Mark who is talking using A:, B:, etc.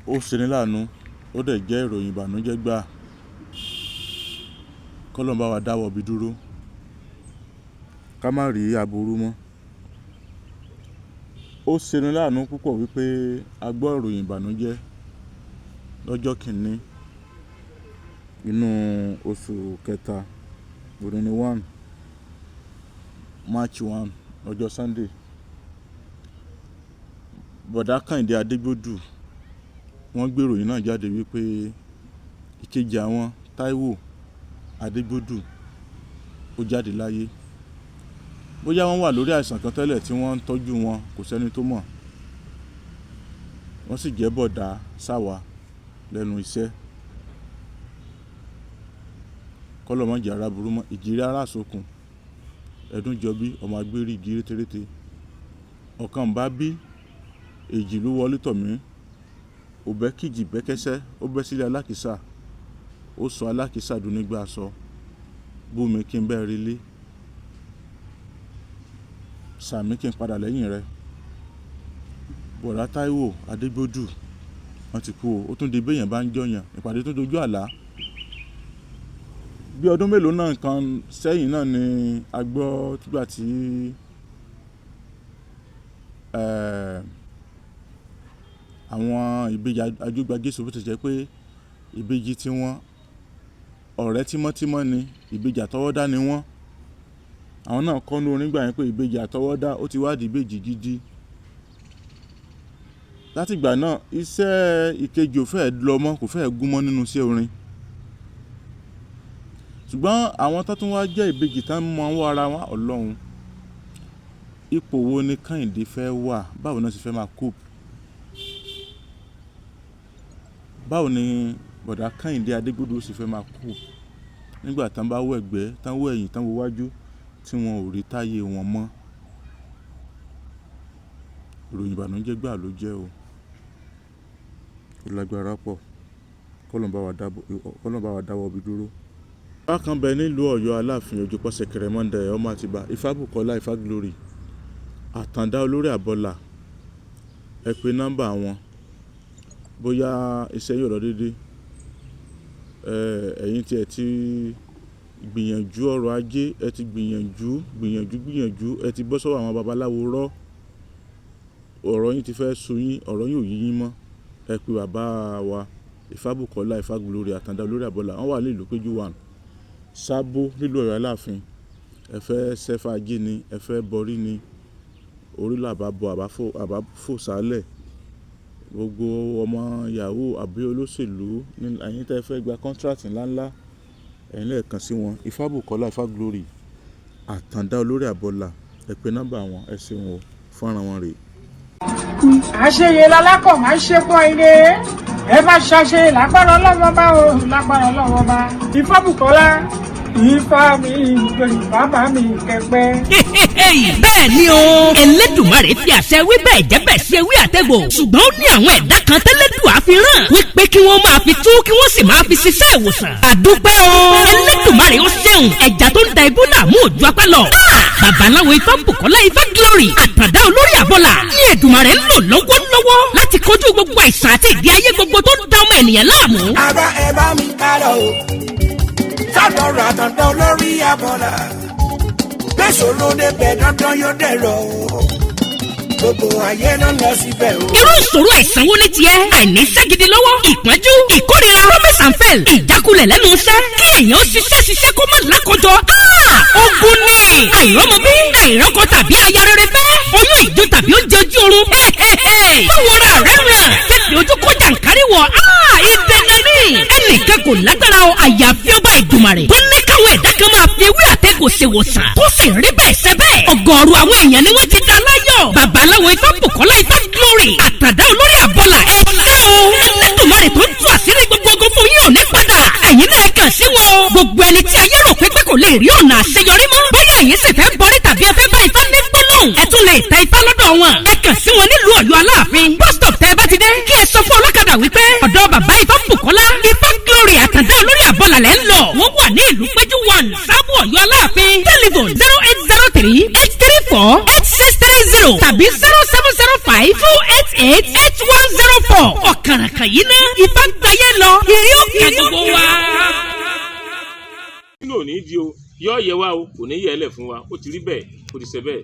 A: Ó ṣeni láàánú, ó dẹ̀ jẹ́ ìròyìn ìbànújẹ́ gbà. Kọ́lọ́run bá wa dáwọ́ ibi dúró, ká má rí aburú mọ́. Ó ṣeni láàánú púpọ̀ wípé a gbọ́ ìròyìn ìbànújẹ́ lọ́jọ́ kìíní inú oṣù kẹta, òní ni 1, March 1, ọjọ́ Sunday. Bọ̀dá Kẹ́hìndé Adégbòdù, wọ́n gbé ìròyìn náà jáde wípé ìkejì àwọn Táíwò Adégbòdù ó jáde láyé. Bóyá wọ́n wà lórí àìsàn kan tẹ́lẹ̀ tí wọ́n ń tọ́jú wọn, kò sẹ́ni tó mọ̀. Wọ́n sì jẹ́ bọ̀dá sáwa lẹ́nu iṣẹ́. Kọ́lọ́run má jẹ́ ara burú mọ́. Ìjírí ará sókun, ẹdún jọbí, ọmọ agbérí igi rétérété. Ọ̀kan bá bí, èjì ló wọlé tọ̀ mí. Òbẹ́ kìjì bẹ́kẹ́ṣẹ́, ó bẹ́ sílé alákìísà, ó sọ alákìísà dùn nígbà aṣọ. Bú mi kí n bẹ́ẹ̀ relé. Sàmí kí n padà lẹ́yìn rẹ. Bọ̀dá Táíwò Adégbòdù, wọ́n ti kú o. Ó tún di bí èèyàn bá ń jọyàn. Ìpàdé tó dojú àlá. Bí ọdún mélòó náà kan sẹ́yìn náà ni a gbọ́ nígbà tí, àwọn ìbejì Ajógba Jésù, bó ti jẹ́ pé ìbejì tí wọ́n ọ̀rẹ́ tímọ́tímọ́ ni, ìbejì àtọwọ́dá ni wọ́n. Àwọn náà kọ́ ní orin gbà yẹn pé ìbejì àtọwọ́dá ó ti wá di ìbejì gidi. Láti ìgbà náà, iṣẹ́ ìkejì ò fẹ́ lọ mọ́, kò fẹ́ gún mọ́ nínú iṣẹ́ orin. Ṣùgbọ́n àwọn tó tún wá jẹ́ ìbejì tán mọ ọwọ́ ara wọn, Ọlọ́run. Ipò wo ni Kẹ́hìndé fẹ́ wà? Báwo ni wọ́n ṣe fẹ́ máa cope? Báwo ni Bọ̀dá Kẹ́hìndé Adégbòdù ṣe fẹ́ máa cope nígbà tán bá wọ ẹ̀gbẹ́, tán wọ ẹ̀yìn, tán wọ iwájú tí wọn ò rí táyé wọn mọ́? Ìròyìn ìbànújẹ́ gbà ló jẹ́ o. Ó lágbára pọ̀. Kọ́lọ́run bá wa dáwọ́ ibi dúró. Bákan bẹ nílùú Ọ̀yọ́ Aláàfin Ojúpọ̀sẹ̀ Kẹrẹmọ́dẹ̀ ọmọ Àtìbà, Ifábùkọ́lá Ifáglory, Àtàndá olórí àbọ̀là. Ẹ pe nọ́mbà wọn. Bóyá iṣẹ́ yóò lọ dédé. Ẹ̀yin tí ẹ ti gbìyànjú ọrọ̀ ajé, ẹ ti gbìyànjú, gbìyànjú, gbìyànjú, ẹ ti bọ́ sọ́wọ́ àwọn babaláwo rọ́. Ọ̀rọ̀ yín ti fẹ́ sú yín, ọ̀rọ̀ yín ò yé yín mọ́. Ẹ pe bàbá wa Ifábùkọ́lá Ifáglory, Àtàndá olórí àbọ̀là. Wọ́n wà ní ìlú Péjú 1, Sábó nílùú Ọ̀yọ́ Aláàfin. Ẹ fẹ́ ṣẹ́fà ajé ni, ẹ fẹ́ bọrí ni, orí là bá bọ àbá fò sálẹ̀. Gbogbo ọmọ yahoo àbí olóṣèlú ní ẹ̀yin tí ẹ fẹ́ gba contract ńlá ńlá, ẹ̀yin lè kàn sí wọn. Ifábùkọ́lá Ifáglory, Àtàndá olórí àbọ̀là. Ẹ pe nọ́mbà wọn, ẹ ṣeun o, fọ́nrán wọn rè.
B: Àṣeyẹ lalákọ̀ máa ń ṣe pọ́n ire. Ẹ bá ṣàṣeyẹ lágbára Ọlọ́run bá o, lágbára Ọlọ́run bá. Ifábùkọ́lá, Ifá mi ìgbèrú, bàbá mi kẹpẹ.
C: Bẹ́ẹ̀ ni o, Elédùmarè fi àṣẹ wí bẹ́ẹ̀ jẹ́ bẹ́ẹ̀ ṣe wí àtẹ̀gbò, ṣùgbọ́n ó ní àwọn ẹ̀dá kan tẹ́lẹ̀dùn àfihàn wípé kí wọ́n máa fi tú kí wọ́n sì máa fi ṣiṣẹ́ ìwòsàn. Àdúpẹ́ o, Elédùmarè ó ṣeun. Ẹja tó ń da ibú làmú òjú apá lọ. Babaláwo Ifábùkọ́lá Ifáglory, Àtàndá olórí àbọ̀là ní Èdùmarè ń lò lọ́wọ́lọ́wọ́ láti kojú gbogbo àìsàn àti ìdí ayé gbogbo tó ń da ọmọ ènìyàn láàmú.
D: Ara ẹ bá mi ká lọ o, sọ́dọ̀ Àtàndá olórí àbọ̀là. Gbèsòrò débẹ̀ dandan yóò dẹ̀rọ̀ o. Gbogbo ayé ló ń lọ síbẹ̀ o.
C: Irú ìṣòro àìsàn wo ni tiẹ̀? Àìníṣẹ́ gidi lọ́wọ́, ìpọ́njú, ìkórira, promise and fail, ìjákulẹ̀ lẹ́nu iṣẹ́, kí èèyàn ṣiṣẹ́ ṣiṣẹ́ kó má lákòjọ. Ogun ni àìrọ́mọbí, àìrọ́kọ tàbí aya rere fẹ́, oyún ìjó tàbí oúnjẹ ojú oorun. Báwo ra rẹ̀ ràn? Tètè ojú kó jàǹkárí wọ̀. Ìdènà ni ẹnìkan kò lágbára o, àyàfi ọba Ìdùmarè tó ní káwọn ẹ̀dá kan máa fi ewé àtẹ̀gùn ṣèwòsàn tó sì rí bẹ́ẹ̀ ṣe bẹ́ẹ̀. Ọ̀gọ̀ọ̀rọ̀ àwọn èèyàn ni wọ́n ti dá láyọ̀. Babaláwo Ifábùkọ́lá Ifáglory, Àtàndá olórí àbọ̀là, ẹ ṣé o. Ẹlẹ́dùmarè tó ń tú àṣírí gbogbo ogun fún yín ò ní padà. Ẹ̀yin náà kàn sí wọn o. Gbogbo ẹni tí ayé rò pé kò lè rí ọ̀nà àṣeyọrí mọ́. Bóyá ẹ̀yin sì fẹ́ bọrí tàbí ẹ fẹ́ bá Ifá ní gbólóhùn, ẹ tún lè tẹ Ifá lọ́dọ̀ wọn. Ẹ kàn sí wọn nílùú Ọ̀yọ́ Aláàfin. Bus stop tẹ́ ẹ bá ti dé, kí ẹ sọ fún ọlọ́kadà wípé ọ̀dọ̀ bàbá Ifábùkọ́lá Ifáglory, Àtàndá olórí àbọ̀là lẹ́ ń lọ. Wọ́n wà ní ìlú Péjú 1, Sábò, Ọ̀yọ́ Aláàfin. Telephone 08038348630 tàbí 07052888104. Ọ̀kan kàràkàràkà yìí ná. Ifá gbayé lọ, ìrí òkè gbogbo wa.
E: Nínú òní di o, yọ yẹ wa o, kò ní yẹ ẹ lẹ fún wa. Ó ti rí bẹ́ẹ̀, ó ti ṣe bẹ́ẹ̀.